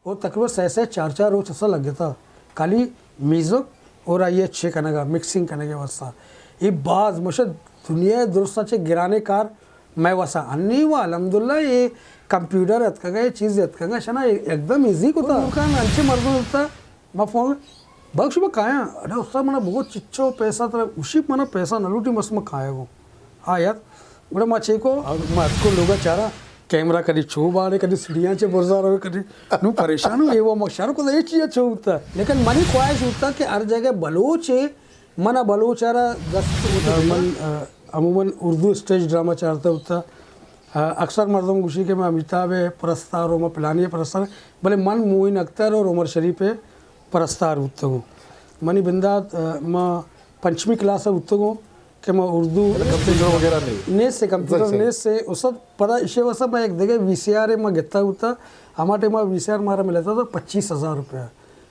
اور تقریباً سہ سہ چار چار روچ اسا لگتا، خالی میوزک اور آئی اچھے کنگا، مکسنگ کنگے واسطہ۔ یہ باز مشد دنیا درستاں چہ گرانے کار مئے واسا۔ انی و الحمدللہ یہ کمپیوٹر اتکگا، یہ چیز اتکگا، شنا ایک دم ایزی کتا۔ مکان انچے مردم ہوتا، ما فون بخش با کایاں، ارے استاد منا بگو چچو پیسہ ترا، اشی منا پیسہ نہ لوٹی، بس ما کایا گو۔ آ یار، گڑا ما چے کو، ما اتکو لوگا چارا، کیمرہ کدی چو باڑے، کدی سیڑھیاں چے برزا روے، کدی نو پریشان ہو، اے وہ ما شر کو اے چیز چو ہوتا۔ لیکن منی خواہش ہوتا کہ ہر جگہ بلوچ ہے، منا بلوچ آرا دست ہوتا۔ من، آ، عموماً اردو اسٹیج ڈرامہ چارتا ہوتا۔ آ، اکثر مردم گوشی کہ ما امیتاب ہے پرستار ہوں، ما پلانی ہے پرستار، بلے من معین اختر اور عمر شریف ہے پرستار بوتگوں۔ منی بندات، آ، ما پنچمی کلاس ء بوتگوں کہ ما اردو، مطلب کمپیوٹر وغیرہ نہیں؟ نیست سے، کمپیوٹر صحیح، صحیح۔ نیست سے۔ استاد پدا ایشی واسطہ ما یک دگہ وی سی آر ما گتا ہوتا۔ ہما ٹائم وی سی آر مارا ملتا تھا پچیس ہزار روپیہ۔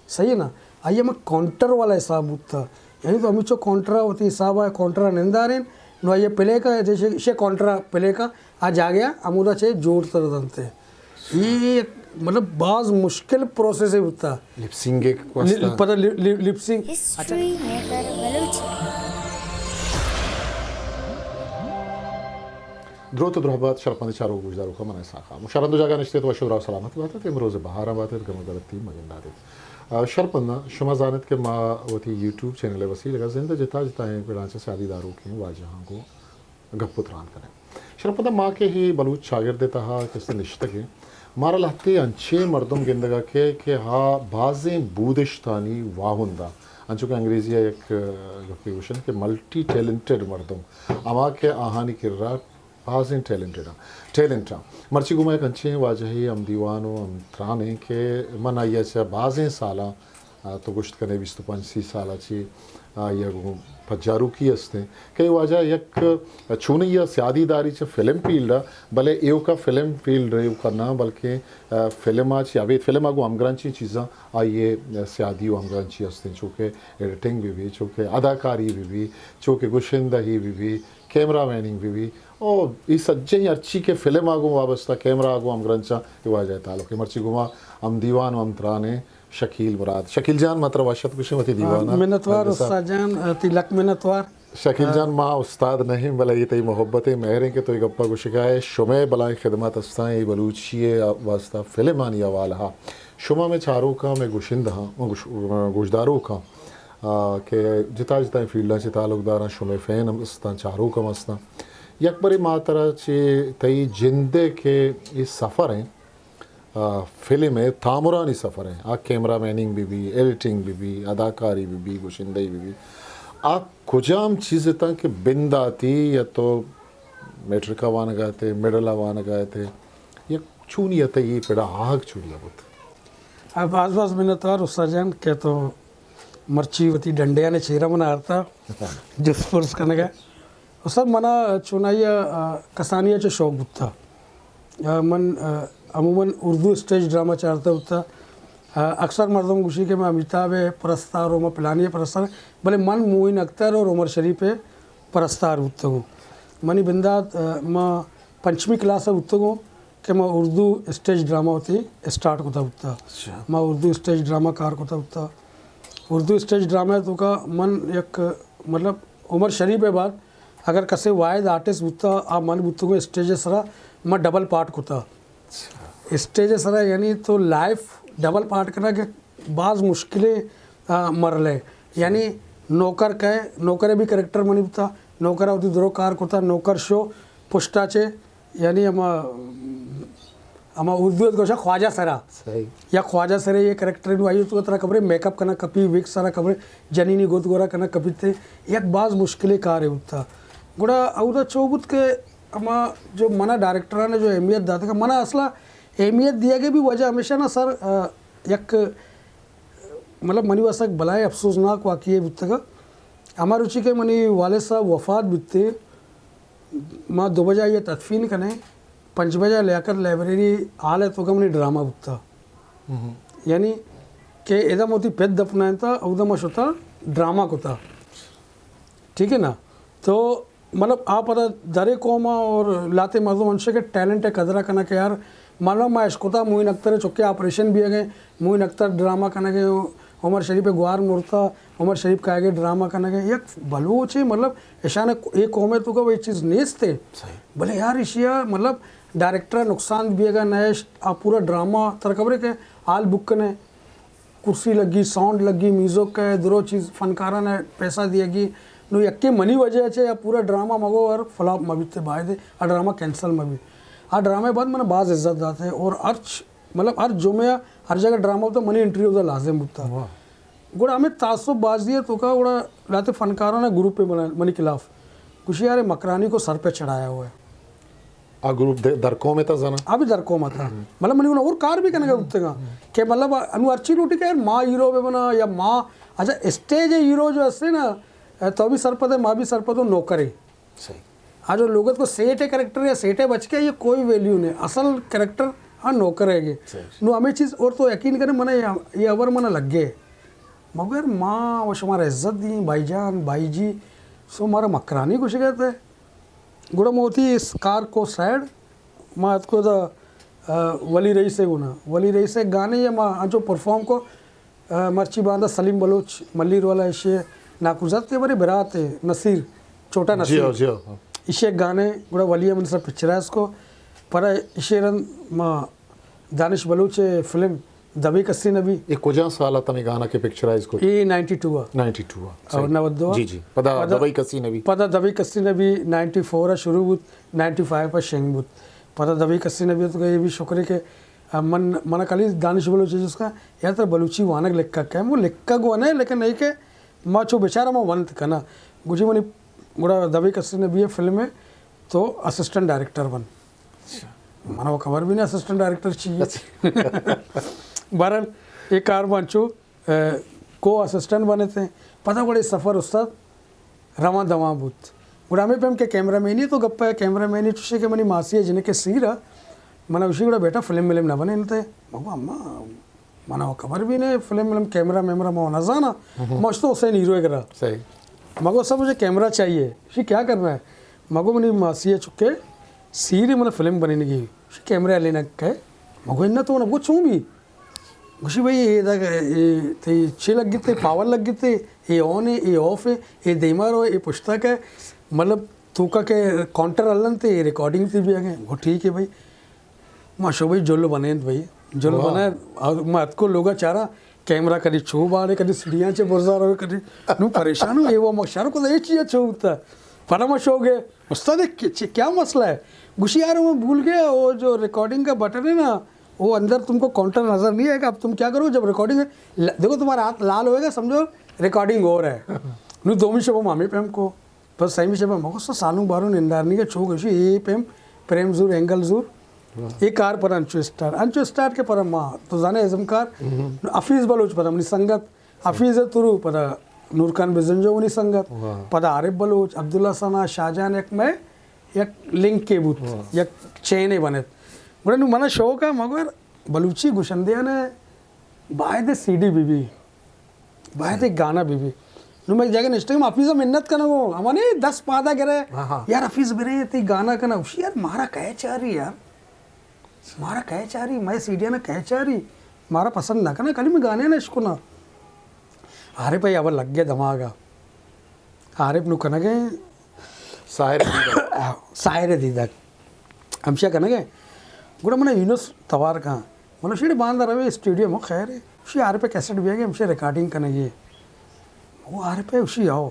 صحیح ہے نا؟ آئیے ما کاؤنٹر والا حساب ہوتا۔ یعنی تو ہمیں چو کاؤنٹر ہوتی حساب ہے، کاؤنٹر نندارین، نو آئیے پلے کا، جیسے ایشی کاؤنٹر پلے کا، آ جاگہ ہمودا چے جوڑ تر دنتے۔ یہ ایک، مطلب، باز مشکل پروسیس ہے بوتا۔ لپ سنگ ایک واسطہ۔ لپ، پتہ لپ، لپ، لپ سنگ۔ History maker Balochi. دروت و درہبات شرپند چاروک گوشداروکاں، من اسحاق ہاں۔ شرند و جاگہ نشتیت، وش و سلامت باتت، امروز بہاراں باتت، گم و گلتی مگنداتت۔ آ، شرپنداں، شما زانت کہ ما وتی یوٹیوب چینل ء وسیلگ ء زند ء جتا جتائیں پڑاں چہ سیادی داروکیں واجہاں گوں گپ و تران کنیں۔ شرپدا ما کہ اے بلوچ چاگرد ء تہا کسے نشتگیں، مارا لہتے انچیں مردم گندگا کہ، کہ آ بازیں بودشتانی واہندا، انچو کہ انگریزی ء یک، ء، گپے گوشنت کہ ملٹی ٹیلنٹڈ مردم، ہما کہ آہانی کرا بازیں ٹیلنٹڈ آں، ٹیلنٹ آں۔ مرچی گوں ما یک انچیں واجہے ہم دیوان و ہم ترانیں کہ من آئی ء چہ بازیں سالاں، آ، تو گوشت کنے بیست و پنچ سی سال ء چی آئی ء گوں پجاروکی استیں کہ اے واجہ یک چونی ء سیادی داری چہ فلم فیلڈ ء، بلے ایوکا فلم فیلڈ ایوکا نہ بلکیں، آ، فلم ء چی ابید فلم ء گوں ہمگرنچیں چیزاں آئی ء سیادی و ہمگرنچی استیں، چو کہ ایڈیٹنگ بہ بی، چو کہ اداکاری بہ بی، چو کہ گشندہی بہ بی، کیمرہ میننگ بہ بی، او اے سجہیں ہرچی کہ فلم ء گوں وابستہ، کیمرہ ء گوں ہمگرنچاں اے واجہ ء تعلق ہے۔ مرچی گوں ما ہم دیوان و ہم ترانیں شکیل مراد۔ شکیل جان، ما ترا وش اتک گوشیں وتی دیوان ء۔ منتوار استاد جان، تئی لک منتوار۔ شکیل جان، ما استاد نہ ایں، بلے اے تئی محبت ء مہر ایں کہ تو اے گپا گوشگا ئے۔ شمئے بلائیں خدمت استاں اے بلوچی ء واسطہ فلمانی حوالہ ء۔ شما مئے چاروکاں، مئے گوشندہاں، گوش-، گوشداروکاں، آ، کہ جتا جتائیں فیلڈاں چہ تعلقداراں، شمئے فین ہم استاں، چاروک ہم استاں۔ یک برے ما ترا چہ تئی جند ء کہ اے سفر ایں، آ، فلم ء تامرانی سفر ایں، آ کیمرہ میننگ بہ بی، ایڈیٹنگ بہ بی، اداکاری بہ بی، گشندہی بہ بی، آ کجام چیز اتاں کہ بنداتی یا تو میٹرک ء وانگ ء ات ئے، مڈل ء وانگ ء ات ئے، یا چونی ات ئے، اے پڑ ء آہگ چونی ء بوت؟ آ، باز باز منتوار استاد جان کہ تو مرچی وتی ڈنڈیانی چیرا من آرتا جست پرس کنگا۔ استاد، منا چونائی ء، آ، کسانی ء چہ شوق بوتا۔ آ، من، آ، عموماً اردو اسٹیج ڈرامہ چارتا بوتا۔ آ، اکثر مردم گوشی کہ ما امیتاب ء پرستار و ما پلانی ء پرستار، بلے من معین اختر اور عمر شریف ء پرستار بوتگوں۔ منی بندات، آ، ما پنچمی کلاس ء بوتگوں کہ ما اردو اسٹیج ڈرامہ وتی اسٹارٹ کتا بوتا۔ اچھا۔ ما اردو اسٹیج ڈرامہ کار کتا بوتا۔ اردو اسٹیج ڈرامہ ء توکا من یک، مطلب، عمر شریف ء بعد اگر کسے واحد آرٹسٹ بوتا، آ من بوتگوں اسٹیج ء سرا، ما ڈبل پارٹ کتا۔ اچھا۔ اسٹیج ء سرا یعنی تو لائف ڈبل پارٹ کنگ یک باز مشکلیں، آ، مرحلہ ہے۔ یعنی نوکر کئے، نوکر ء بھی کریکٹر منی بوتا، نوکر ء وتی درو کار کتا، نوکر شو پشتا چے یعنی ہما، ہما اردو ات گوشا خواجہ سرا۔ صحیح۔ یا خواجہ سرے یہ کریکٹر نو آئی تو ترا خبرے میک اپ کنا کپی، ویک سرا خبرے جنینی گود گورا کنا کپی تے، یک باز مشکلیں کارے بوتا۔ گڑا اودا چو بوت کہ ہما جو منا ڈائریکٹراں جو اہمیت داتا کہ منا اصلا اہمیت دیا گے بھی وجہ ہمیشہ نا سر، آ، یک، مطلب، منی واسطہ یک بلائیں افسوسناک واقعے بوتگا۔ ہما روچی کہ منی والد صاحب وفات بیتے، ما دو بجہ آئی ء تدفین کنیں، پنچ بجہ لیاقت لائبریری ہال ء توکا منی ڈرامہ بوتا۔ یعنی کہ ادا ما وتی پت دفنائینتا، اودا ما شتا ڈرامہ کتا۔ ٹھیک ہے نا؟ تو مطلب آ پدا درے قوم اور لاتے مردم انشے کہ ٹیلنٹ ء قدر کنا کہ یار مانا ما اشکتا معین اختر چکے آپریشن بیگ ءَ، معین اختر ڈرامہ کنگ ءَ، عمر شریف گوار مرتا، عمر شریف کائے گے ڈرامہ کنگ ءَ۔ یک بلوچے مطلب اشان اے قوم ءِ توکا وہی چیز نیست ہے۔ بلے یار اشیا مطلب ڈائریکٹر نقصان بیگ ءَ نہ اش، آ پورا ڈرامہ تر خبرے کہ حال بک کنے۔ کرسی لگی، ساؤنڈ لگی، میوزک ءِ درو چیز فنکاراں ءَ پیسہ دیگی۔ نو یکے منی وجہ چہ یا پورا ڈرامہ مگو اور فلاپ مہ بیت، باید آ ڈرامہ کینسل مہ بیت۔ آ ڈرامہ بعد من باز عزت داتے اور ہر چ-، مطلب ہر جمعہ ہر جگہ ڈرامہ ہوتا، منی انٹرویو ہوتا لازم ہوتا۔ گڑا ہمیں تعصب بازی ہے تو کا، گڑا لاتے فنکاراں نے گروپ پہ بنا-، منی خلاف گوشی یار مکرانی کو سر پہ چڑھایا ہوا ہے۔ آ گروپ در قوم ءَ تا زانا؟ آ بھی در قوم ءَ تا۔ مطلب منی اور کار بھی کنگا ہوتے گا کہ مطلب انو ہرچی لوٹی کہ یار ما ہیرو بہ بنا یا ما، اچھا اسٹیج ہیرو جو ہستے نا، تو بھی سرپد ہے، ما بھی سرپد ہوں، نوکر ہے۔ آ جو لوگت کو سیٹ ہے کریکٹر یا سیٹ ہے بچ کے، یہ کوئی ویلیو نہیں۔ اصل کریکٹر ہاں نوکر ہے گے۔ نو ہمیں چیز اور تو یقین کرے منا یہ، یہ خبر منا لگ گئے۔ مگر ما و شمارا عزت دی بھائی جان، بھائی جی، سو مارا مکرانی کچھ گئے تھے۔ گڑا ما وتی اس کار کو سائیڈ ما اتکو دا، آ، ولی رئیس ءِ گونا۔ ولی رئیس ءِ گانے یا ما انچو پرفارم کو، آ، مرچی باندا سلیم بلوچ ملیر والا ایشی ناکوزات کے بارے برات ہے نصیر، چھوٹا نصیر۔ ایشی گانے گڑا ولی من سر پکچرائز کو۔ پر ایشی رند ما دانش بلوچ ءِ فلم دبئی کسی نبی۔ اے کجا سال ءَ تمے گانا کہ پکچرائز کت؟ اے نائنٹی ٹو ءَ۔ نائنٹی ٹو ءَ، اور صحیح۔ نود دو ءَ۔ جی، جی۔ پدا پدا دبئی کسی نبی۔ پدا دبئی کسی نبی نائنٹی فور ءَ شروع بوت، نائنٹی فائیو ءَ شنگ بوت۔ پدا دبئی کسی نبی تو یہ بھی شکر ہے کہ من، من کلی دانش بلوچ جس کا یار تر بلوچی وانگ لکھک ہے، وہ لکھک وہ نہیں، لیکن نہیں کہ ما چو بیچارہ ما ونت کنا۔ گوشی منی گڑا دبئی کسی نبی فلم ہے تو اسسٹنٹ ڈائریکٹر بن۔ منا وہ خبر بھی نہیں اسسٹنٹ ڈائریکٹر چی ہے۔ بہرحال، یہ کار بانچو، اے، کو اسسٹنٹ بنے تھے۔ پتہ گڑے سفر استاد رواں دواں بوت۔ گڑا ہمیں پیم کہ کیمرہ مینی تو گپ ہے، کیمرہ مینی چوشے کہ منی ماسی ہے جنہیں کے سیر ہے۔ منا اسی گڑا بیٹا فلم ملم نہ بنے تے۔ مگو اما، منا وہ خبر بھی نہیں، فلم ملم کیمرہ میمرہ ما نہ زانا۔ مشتو حسین ہیرو کرا۔ صحیح۔ مگو سب مجھے کیمرہ چاہیے۔ شی کیا کرنا ہے؟ مگو منی ماسی ہے چکے سیری من فلم بنینگی۔ شی کیمرہ لینا کہ مگو انہ تو نہ چون بھی۔ گوشی بھائی یہ دا، یہ تے چھ لگ گئے تے، پاور لگ گئے تے، یہ آن ہے، یہ آف ہے، یہ دیما رو، یہ پشتا کا ہے۔ مطلب تو کا کہ کاؤنٹر الن تے، یہ ریکارڈنگ تے بھی آ گئے۔ گو ٹھیک ہے بھائی۔ ما شو بھائی جل بنینت بھائی، جل بنینت۔ ما اتکو لوگا چارا کیمرہ کدی چو باڑے، کدی سیڑھیاں چے برزا روے، کدی نو پریشان ہوں، اے وہ ما شر کو اے چیز چو ہوتا۔ پدا ما شو گئے، استاد کیا مسئلہ ہے؟ گوشی یار میں بھول گیا، وہ جو ریکارڈنگ کا بٹن ہے نا، وہ اندر تم کو کاؤنٹر نظر نہیں آئے گا۔ اب تم کیا کرو، جب ریکارڈنگ ہے، دیکھو تمہارا ہاتھ لال ہوئے گا، سمجھو ریکارڈنگ ہو رہا ہے۔ نو دومی شبہ مامی پہ ہم کو بس صحیح مشے بہ مگو سو سالوں باروں نندارنی کے چو گشی اے پیم پریم زور اینگل زور۔ اے کار پر انچو اسٹارٹ، انچو اسٹارٹ کے پر ما تو زانے ازم کار۔ حفیظ بلوچ پر منی سنگت، حفیظ ترو پر نور خان بزنجو منی سنگت، پر عارف بلوچ، عبداللہ ثنا، شاہجان یک میں یک لنک کے بوت، یک چینے بنت۔ گڑا نو منا شوق ہے مگر بلوچی گشندیاں نے باید سی ڈی بی بی۔ باید ایک گانا بی بی۔ نو میں جگہ نشتگ، ما حفیظ منت کنگو، ہمانے دس پادا گرے۔ یار حفیظ برے تی گانا کنا، گوشی یار مارا کئے چاری یار؟ مارا کئے چاری؟ میں سیڈیا نا کئے چاری؟ مارا پسند نہ کنا، کلی میں گانے نہ اشکنا۔ عارف بھائی اول لگ گیا دماغا۔ عارف نو کنگے ساحر دیدگ۔ ساحر دیدگ۔ ہمشہ کنگے۔ گڑا منا یونس توار کن۔ منا شیڑ باندا روے اسٹوڈیو ما خیر ہے۔ شی عارف کیسٹ بیگے ہمشہ ریکارڈنگ کنگے۔ وہ عارف ہے، اشی آؤ۔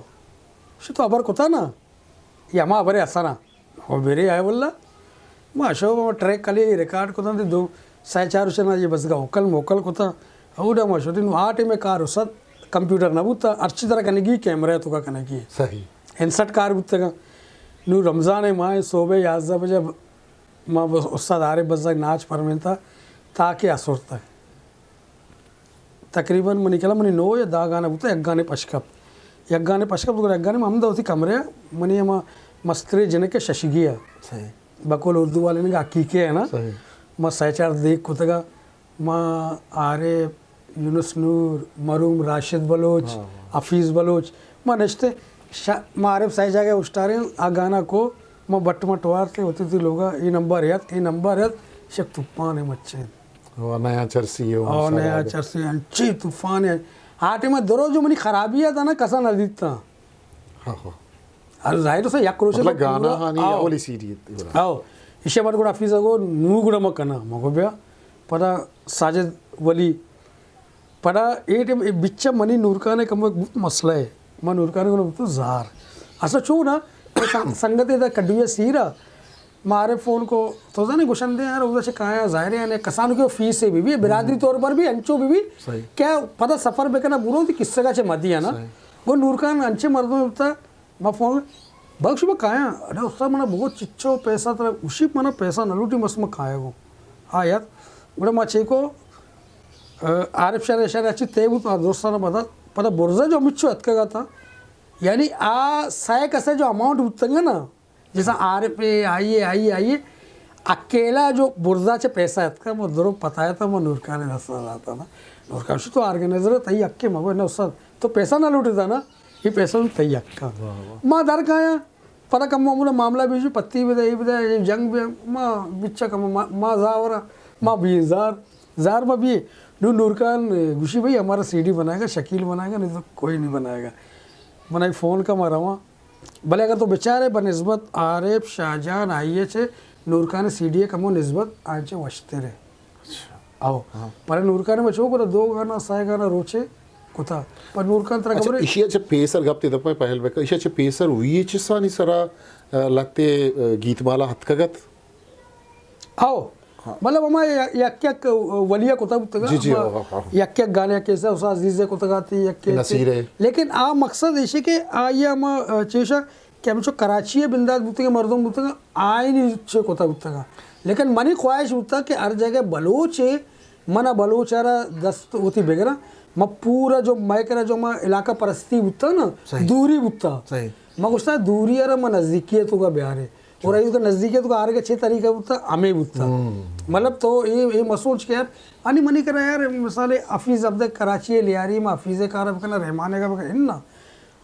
اشی تو خبر کتا نا؟ یہ ہما خبرے اسانا۔ او بیرے آئے واللہ۔ ما شو ما ٹریک کلی ریکارڈ کتا، دو سہ چار چنا یہ بزگا اوکل موکل کتا۔ اوڈا ما شو دن آ ٹائم کار اسد کمپیوٹر نہ بوتا، ہرچی طرح کنگی کیمرہ تو کا کنگی۔ صحیح۔ انسٹ کار بوتگا۔ نو رمضان ماہ صبح یازدہ بجے ما بس استاد عارف بزگ ناچ پرمینتا تاکہ اسر تک۔ تقریباً منی کلا منی نو یا دہ گانا بوتا، یک گانے پشکپ۔ یک گانے پشکپ، گڑا یک گانے ما ہمدا وتی کمرے، منی ہما مسترے جنک ششگی ہے۔ صحیح۔ بقول اردو والے نے کہا حقیقی ہے نا۔ صحیح۔ ما سہ چار دیکھ کتگا، ما عارف، یونس نور، مروم راشد بلوچ، حفیظ بلوچ، ما نشتے ش-، ما عارف سہ جاگہ اشتاریں، آ گانا کو، ما بٹ مٹ وارتے، وتی تی لوگا، اے نمبر یت، اے نمبر یت، شک طوفان ءِ مچیں۔ او نیا چرسی ءِ او نیا چرسی انچیں طوفان ءِ۔ آ ٹائم ءَ درو جو منی خرابی ءَ تھا نا، کسا نہ دیتا۔ ہاں، ہاں۔ ہر ظاہر سے یک روچے مطلب تو گانا پورا ہانی آؤ۔ اولی سی ڈی ات گڑا۔ آؤ۔ ایشی بعد گڑا حفیظ ءَ گو نو گڑا ما کنا۔ ما گو بیا۔ پدا ساجد ولی۔ پدا اے ٹائم اے بچا منی نورکان ءِ کمو بہت مسئلہ ہے۔ ما نورکان ءَ گو تو زار۔ اصلا چو نا، سنگ-، سنگت ءَ دا کڈوی سیرا۔ مارے فون کو، تو زانے گوشن دے یار، اودا چہ کایا ظاہر ہے، یعنی کسانو کہ فیس ہے بی بی، برادری طور پر بھی انچو بی بی، صحیح۔ کہ پدا سفر بکنا برو تی قصہ کا چہ مدی ہے نا۔ صحیح۔ گو نورکان انچے مردم ہوتا، ما فون، بخش ما کایا، اڑے استاد منا بگو چچو پیسہ ترا، اسی منا پیسہ نہ لوٹی، بس ما کایا گو۔ ہاں یار، گڑا ما چیکو، آ، عارف شاہ اشارہ اچھی تے بوت، آ دوستانا پدا، پدا برزا جو مچو اتکا گا تھا، یعنی آ سائے کسے جو اماؤنٹ بوتنگا نا، جیسا عارف ہے، آئی ہے، آئی ہے، آئی ہے۔ اکیلا جو برزا چہ پیسہ اتکا، وہ درو پتایا تھا، وہ نورکان دستا داتا نا۔ نورکان شو تو آرگنائزر ہے، تئی حق ہے، مگو نہ استاد، تو پیسہ نہ لوٹے تھا نا، یہ پیسہ تو تئی حق کا۔ واہ، واہ۔ ما در کایا، پدا کم معمولا معاملہ بھی جو پتی بھی دے، یہ بھی دے، یہ جنگ بھی، ما بچا کم، ما، ما زاورا، ما بھی زار، زار ما بھی۔ نو نورکان گوشی بھائی ہمارا سی ڈی بنائے گا، شکیل بنائے گا، نہیں تو کوئی نہیں بنائے گا۔ من فون کا مارا وہاں۔ بلے اگر تو بچارے بہ نسبت عارف شاہ جان آئی ءَ چہ نورکان سی ڈی ءَ کمو نسبت آنچہ وشتر ہے۔ اچھا۔ او۔ ہاں۔ پر نورکان بچو کو دو گانا، سائے گانا روچے کتا۔ پر نورکان ترا اچھا، خبر ہے؟ ایشی ءَ چہ پیسر گپ تے دپا پہل بکا۔ ایشی ءَ چہ پیسر وی ایچ ایس آنی سرا، آ، لتے، آ، گیت مالا ہتکگت؟ او۔ ہاں۔ مطلب ہما یک یک ولیا کتا بوتگا، جی، جی، ہما ہاں، ہاں، ہاں۔ یک یک گانے کیسے اسا عزیز کتگا تی، یک کے نصیر ہے۔ لیکن آ مقصد ایشی کہ آئی ہما، آ، چیشا کہ ہمچو کراچی ءَ بندات بوتگیں مردم بوتگاں، آئینی چے کتا بوتگاں۔ لیکن منی خواہش بوتا کہ ہر جگہ بلوچ ہے، منا بلوچ ءَ را دست وتی بگراں۔ ما پورا جو مئے کرا جو ما علاقہ پرستی بوتا نا، صحیح۔ دوری بوتا۔ صحیح۔ ما گوشتا دوری ءَ را ما نزدیکی ءِ توکا بیارے۔ اور ایوکا نزدیکی ءِ توکا آرگا چے طریقہ بوتا، ہمیں بوتا۔ ہم۔ مطلب تو اے، اے مسوچ کہ یار، انی منی کرا یار، مثال حفیظ عبد کراچی لیاری، ما حفیظ کار بکنا، رحمان کا بکنا، اناں۔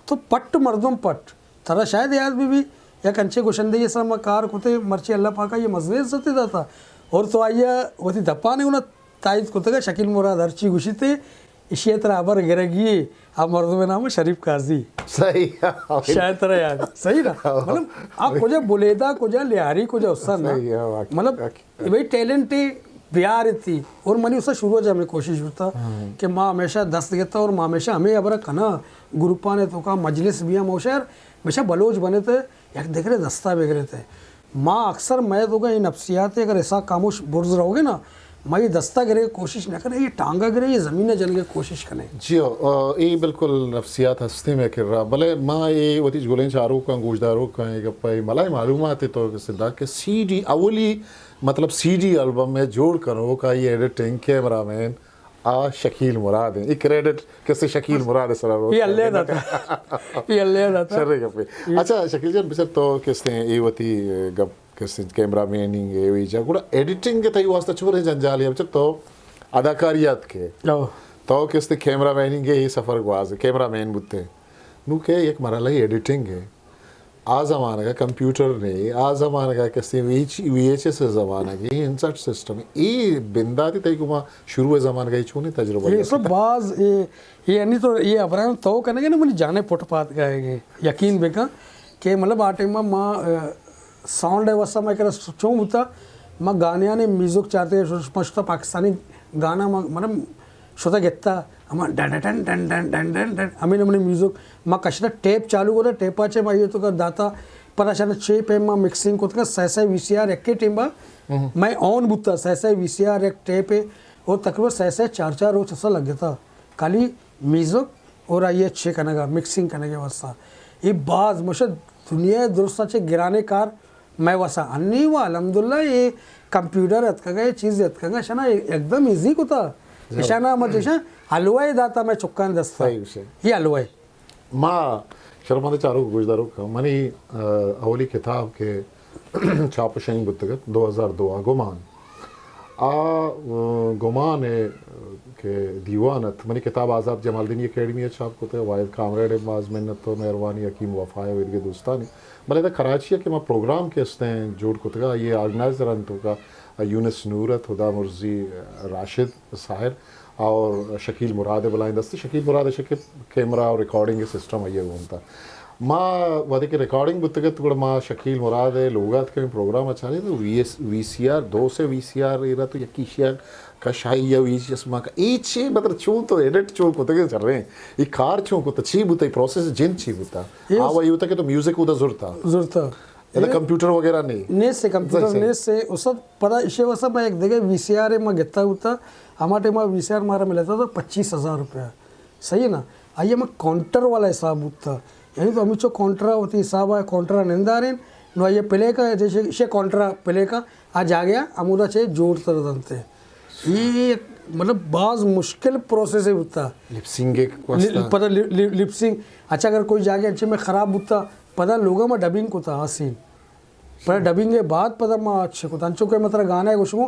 تو پٹ مردم پٹ۔ ترا شاید یاد بہ بی، یک انچیں گشندہی ءِ سرا ما کار کتے، مرچی اللہ پاکا یہ مزنیں عزتے داتا۔ اور تو آئیا وتی دپانے گنا تائید کتگا، شکیل مراد ہرچی گشیتے، اشی ترا ہبر گرگی، آ مردم نام شریف قاضی۔ صحیح۔ شاید ترا یاد، صحیح نا؟ مطلب، آ کجا بلیدہ، کجا لیاری، کجا استاد نا؟ صحیح ہے، واقعی، مطلب، واقعی۔ اے بھئی ٹیلنٹ بیار تی، اور منی اسا شروع چہ ہمیں کوشش بوتا ہاں۔ کہ ما ہمیشہ دست گتا اور ما ہمیشہ ہمیں ہبرا کنا، گروپانے توکا مجلس بیا، موشر ہمیشہ بلوچ بنے تے یک دگرے دستا بگرے تے۔ ما اکثر مئے توکا اے نفسیات اگر اسا خاموش برز رہوگے نا، ما یہ دستا گرے کوشش نہ کنے، یہ ٹانگا گرے، یہ زمین جنگے کوشش کنے۔ جی ہو، آ، اے بالکل نفسیات ہستے میں کرا، بلے ما اے وتی گلیں چاروکاں، گوشداروکاں، اے گپا، اے ملائے معلومات تو کہ سدا کہ سی ڈی اولی مطلب سی ڈی البم ءِ جوڑ کنوک، آئی ایڈیٹنگ، کیمرہ مین آ شکیل مراد ہیں۔ اے کریڈٹ کسے شکیل مراد ءِ سرا روت۔ یہ اللہ داتا۔ یہ اللہ داتا۔ شرے گپے۔ اچھا شکیل جان، بچار تو کستے اے وتی گپ کستے کیمرہ میننگ اے وی جا، گڑا ایڈیٹنگ ءِ تئی واسطہ چوریں جنجالے؟ بچار تو اداکاری ات کے۔ او۔ تو کستے کیمرہ میننگ اے سفر گواز، کیمرہ مین بوتے۔ نو کہ یک مرحلہ ایڈیٹنگ ہے۔ آ زمانگ ءَ کمپیوٹر نے، آ زمانگ ءَ کسے V H, V H S ءِ زمانگ ءَ، انسرٹ سسٹم، اے بنداتی تئی گما شروع ءِ زمانگ ءَ اے چونیں تجربہ اے یات سب کتا؟ باز اے، اے انی تو اے ابراہیم تو کنگے نا منی جانے پٹ پات گئے گے۔ یقین بکن کہ مطلب آ ٹائم ما، آ، ساؤنڈ ءِ واسطہ ما کرا چون بوتا، ما گانیانے میوزک چارتے، ما شتا پاکستانی گانا ما، مطلب، شتا گتا، ہما done done done done done done done, ہمے نمونے میوزک۔ ما کشتا ٹیپ چالو کرتا، ٹیپا چے ما یہ تو کر داتا، پدا شاید چھ پیم ما مکسنگ کت کر، سہ سہ وی سی آر ایک کے ٹیم با، میں آن بوتا، سہ سہ وی سی آر ایک ٹیپ ہے، اور تقریباً سہ سہ چار چار روچ اسا لگ گتا، خالی میوزک اور آئی اچھے کنگا، مکسنگ کنگے واسطہ۔ یہ باز مشد دنیا درستا چے گرانے کار، مئے وسا انی و الحمدللہ اے کمپیوٹر اتکگا، اے چیز اتکگا، اشانا اکدم ایزی کتا۔ اشانا ہم اشان حلوہ داتا مئے چکان دستا۔ صحیح گوشے۔ یہ حلوہ۔ ما شرمند چاروک گوشداروک منی، آ، اولی کتاب کہ چھاپ و شنگ بوتگت دو ہزار دو آ گمان۔ آ، آ، گمان ء کہ دیوان ات، منی کتاب آزات جمالدینی اکیڈمی ء چھاپ کتگ، واحد کامریڈ ء باز منت و مہروانی، حکیم وفا ء و ایدگہ دوستانی۔ بلے ادا کراچی ء کہ ما پروگرام کہ استیں جوڑ کتگ، آئی ء آرگنائزر انت توکا یونس نور ات، ہدا مرزی راشد ساحر اور شکیل مراد بلائیں دستی۔ شکیل مراد شکیل کیمرہ اور ریکارڈنگ سسٹم آئی گون تھا۔ ما وہدے کہ ریکارڈنگ بوتگ ات، گڑا ما شکیل مراد ءِ لوگ ءَ اتکیں پروگرام ءَ چاریں تو وی ایس، وی سی آر، دو سے وی سی آر ایرا تو یکی شیئر کشائی یا وی ایس ما کا ایچ مطلب چون تو ایڈٹ چون کتگ چل رہے ہیں، یہ کار چون کتا، چی بوتا، یہ پروسیس جن چی بوتا؟ آ وہی ہوتا کہ تو میوزک ادا زرتا، زرتا۔ ادا کمپیوٹر وغیرہ نہیں؟ نیست، کمپیوٹر نیست۔ استاد، پدا ایشی واسطہ میں ایک دگہ وی سی آر ما گتا ہوتا، ہما ٹائم وی سی آر مارا ملتا تھا پچیس ہزار روپیہ۔ صحیح ہے نا؟ آئی ہمیں کاؤنٹر والا حساب بوتا۔ یعنی تو ہمیں چو کاؤنٹر ہوتی حساب ہے، کاؤنٹر نندارین، نو آئی پلے کا، جیسے شے کاؤنٹر پلے کا، آ جا گیا، ہمودا چے جوڑ تر دنتے۔ یہ ایک، مطلب، باز مشکل پروسیس ہے بوتا۔ لپ سنگ ایک واسطہ۔ لپ، پتہ لپ، لپ، لپ سنگ۔ اچھا، اگر کوئی جا گیا، اچھے میں خراب بوتا، پتہ لوگا میں ڈبنگ کو تھا، حسین۔ پر ڈبنگ کے بعد پدا ما اچھے کو تھا۔ انچو کہ مطلب گانا ہے گوشمو،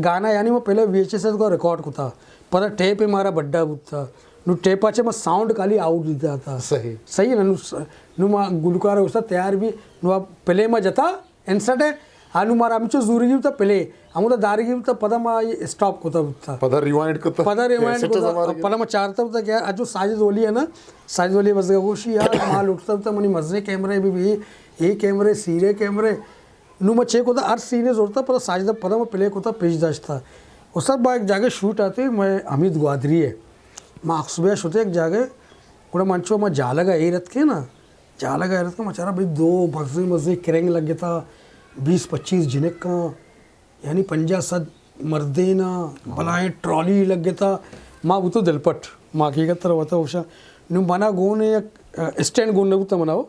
گانا یعنی ما پہلے وی ایچ ایس کو ریکارڈ کو تھا، پدا ٹیپ ہے مارا بڈا بوتا۔ نو ٹیپ اچھے ما ساؤنڈ کالی آؤٹ دیتا تھا۔ صحیح۔ صحیح ہے نا؟ نو س-، نو ما گلوکار ہوستا تیار بھی، نو آپ پلے ما جتا، انسٹ ہے، انو مارا ہمچو زوری گیتا پلے، ہمودا داری گیتا پدا ما یہ اسٹاپ کو تھا بوتا۔ پدا ریوائنڈ کو تھا۔ پدا ریوائنڈ کو تھا۔ پدا ما چارتا بوتا کہ اجو ساجد ولی ہے نا، ساجد ولی بس گوشی یار ما لوٹتا بوتا منی مزے کیمرے بھی بھی، اے کیمرے، سیرے کیمرے۔ نو ما چیک کتا ہر سینے زورتا، پدا ساجد پدا ما پلے کتا پیش داشتا۔ استاد با ایک جاگہ شوٹ آتے، میں حمید گوادری ہے۔ ما اخصبیہ شتے ایک جاگہ، گڑا منچو ما جالگا ایر اتکے نا، جالگا ایر اتکے، ما چارا بھئی دو مزے مزے کرنگ لگتا، بیس پچیس جنکاں، یعنی پنجاہ سد مردینا، بلائیں ٹرالی لگتا، ما بوتو دلپٹ، ما حقیقت ترا وتا ہوشا۔ نو منا گون یک، ا، اسٹینڈ گون نہ بوتا منا ہو۔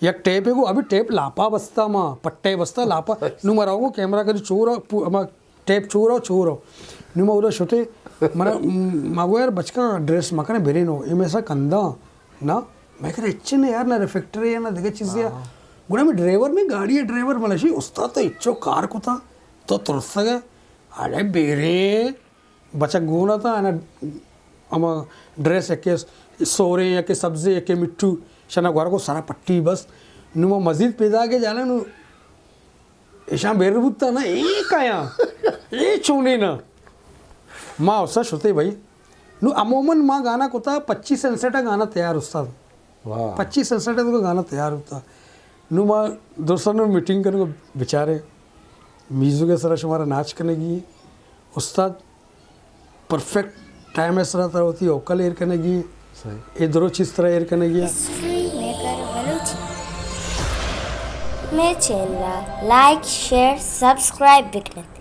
یک ٹیپ کو، ابھی ٹیپ لاپا بستا ما، پٹے بستا لاپا۔ نو مرا گو کیمرہ کدی چورا، پو-، ما ٹیپ چورا، چورا۔ نو ما اودا شتے، منا، ما گو یار بچکاں ڈریس مکنے برینو، اے میں سا کنداں، نا؟ میں کہ اچھے نے یار، نہ ریفیکٹر ہے، نہ دگہ چیزے ہے۔ گڑا میں ڈرائیور میں گاڑی ہے، ڈرائیور ملشی، استاد تو اچھو کار کتا، تو ترسگا، اڑے بیرے، بچک گون اتاں، انا ہما ڈریس یکے سوریں، یکے سبزیں، یکے مٹھو، شنا گورا کو سرا پٹی بس۔ نو ما مزید پیداگے جانا نو ایشاں بیر بوتا نا، اے کایاں؟ اے چونیں نا؟ ما اوسا شتے بھائی۔ نو عموماً ما گانا کتا پچیس انسٹا گانا تیار استاد۔ واہ۔ پچیس انسٹا تو گانا تیار ہوتا۔ نو ما دوستانو میٹنگ کنگو بچارے میوزک ءِ سرا شمارا ناچ کنگی، استاد پرفیکٹ ٹائم ءِ سرا ترا وتی اوکل ایر کنگی، صحیح۔ اے درو چیز ترا ایر کنگی۔ History maker Balochi. مئے چینل ءَ لائک، شیئر، سبسکرائب بکنت۔